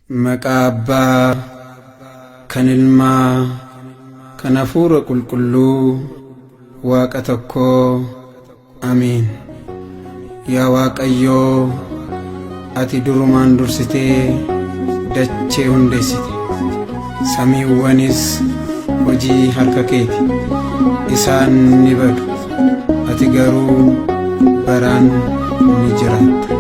Maqaa Abbaa, kan Ilmaa, kan Hafuura Qulqulluu, Waaqa tokkoo, Ameen. Yaa Waaqayyoo, ati durumaan dursitee dachee hundeessite. Samiiwwanis hojii harka keeti. Isaan ni badu, ati garuu baraan ni jiraatta.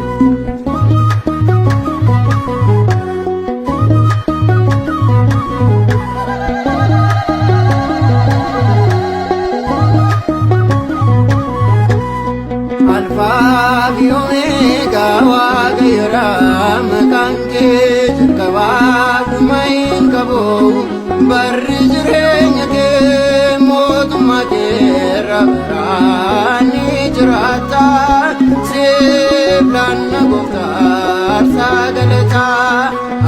Alfaa fi Omeegaa Waaqayyoodha maqaan kee jalqabaa dhuma hin qabu barri jireenya kee mootummaa kee irra baraan ni jiraata siif laanna gooftaa aarsaa galataa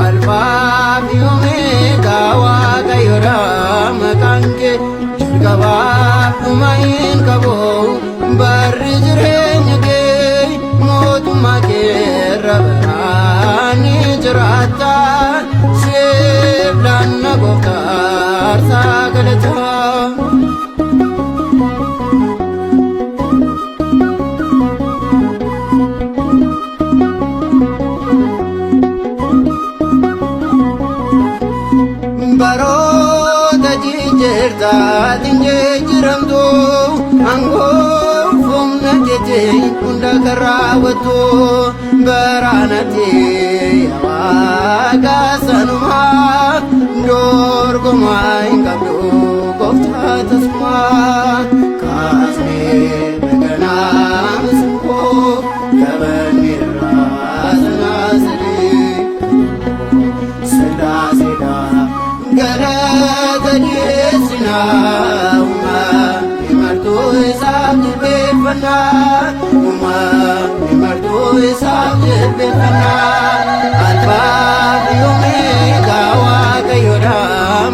Alfaa fi Omeegaa Waaqayyoodha maqaan kee jalqabaa dhuma hin qabu barri jireenya kee mootummaa kee irra baraan ni jiraata siif laanna gooftaa aarsaa galataa. Baroota jijjiirtaatiin jijjiiramtu aangoo humna keetiin hunda kan raawwattu baraanatti yaa waaqa sanumaa dorgomaa hin qabdu gooftaa tasumaa kaasnee baganaa misirkoo gabanni irraa sanaasadii. Sillaasee galata dhiyeessinaa uumamni martuu isaaf jilbeeffannaa uumamni martuu isaaf jilbeeffannaa Alfaa fi Omeegaa Waaqayyoodha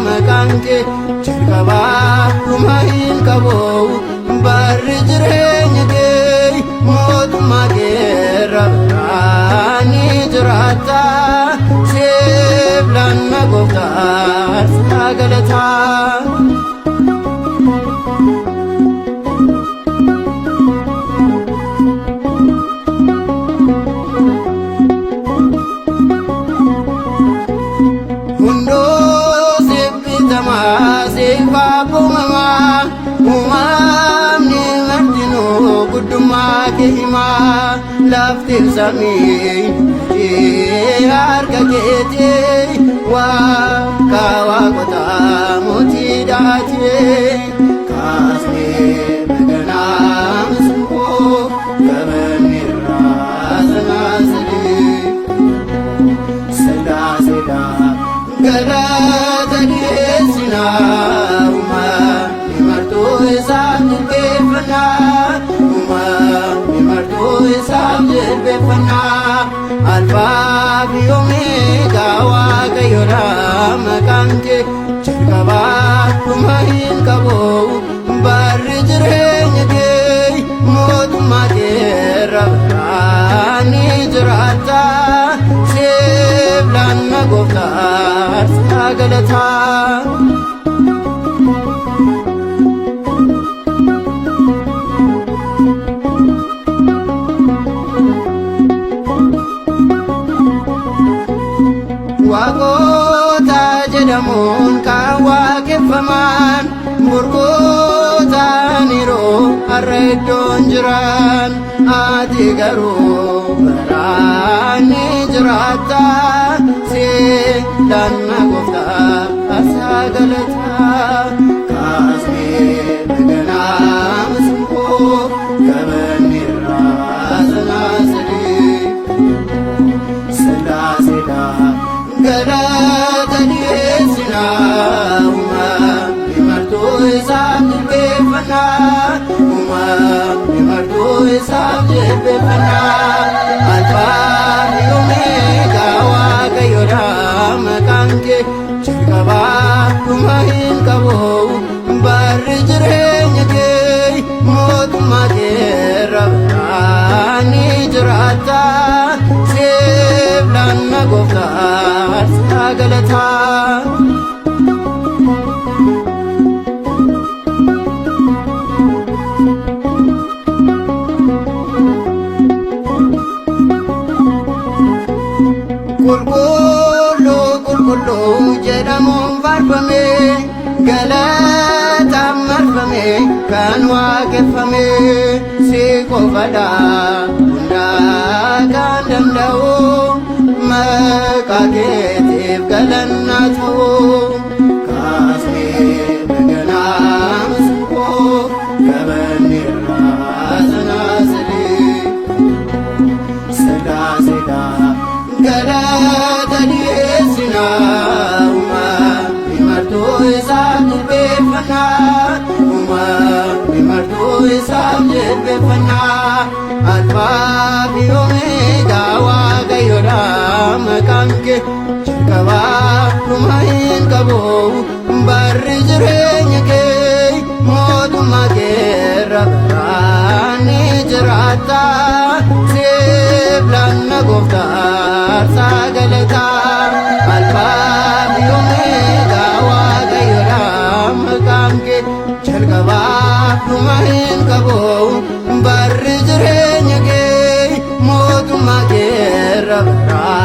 maqaan kee jalqabaa dhuma hin qabu barri jireenya kee mootummaa kee irra baraan ni jiraatta siif laanna gooftaa aarsaa galataa. Hunduu siif bitamaa siif abboomamaa uumamni martinuu guddummaa kee himaa lafti samii hojii harka keetii waaqa waaqotaa mootii dhaatii kaasnee baganaa misirkoo gabanni irraa sanaasadii. Sillaasee galata dhiyeessinaa uumamni martuu isaaf jilbeeffannaa uumamni martuu isaaf jilbeeffannaa Alfaa fi Omeegaa Waaqayyoodha maqaan kee jalqabaa dhuma hin qabu barri jireenya kee mootummaa kee irra baraan ni jiraatta siif laanna gooftaa aarsaa galataa. Waaqota jedhamuun kan waaqeffaman burqootaaniiru har'a iddoon jiran ati garuu baraan ni jiraatta silaanna gooftaa aarsaa galataa kaasnee baganaa misirkoo gabanni irraa sanaasadii. Sillaasee galata dhiyeessinaa uumamni martuu isaaf jilbeeffannaa uumamni martuu isaaf jilbeeffannaa Alfaa fi Omeegaa Waaqayyoodha maqaan kee jalqabaa dhuma hin qabu barri jireenya kee mootummaa kee irra baraan ni jiraatta siif laanna gooftaa. galataa. Qulqulluu qulqulluu jedhamuun faarfame, galataan marfame, kan waaqeffame si qofadha hundaa kan danda'u, maqaa keetiif galannaa ta'u. Kaasnee በገና መሰንቆ ከበኔራ ሰናስል ስላሴዳ galata dhiyeessinaa, uumamni martuu isaaf jilbeeffannaa, uumamni martuu isaaf jilbeeffannaa. Alfaa fi Omeegaa Waaqayyoodha maqaan kee, jalqabaa dhuma hin qabu barri jireenya kee, mootummaa keerra baraan ni jiraata, siif laanna gooftaa aarsaa galataa. Alfaa fi Omeegaa Waaqayyoodha maqaan kee, jalqabaa dhuma hin qabu barri jireenya kee, mootummaa keerra baraan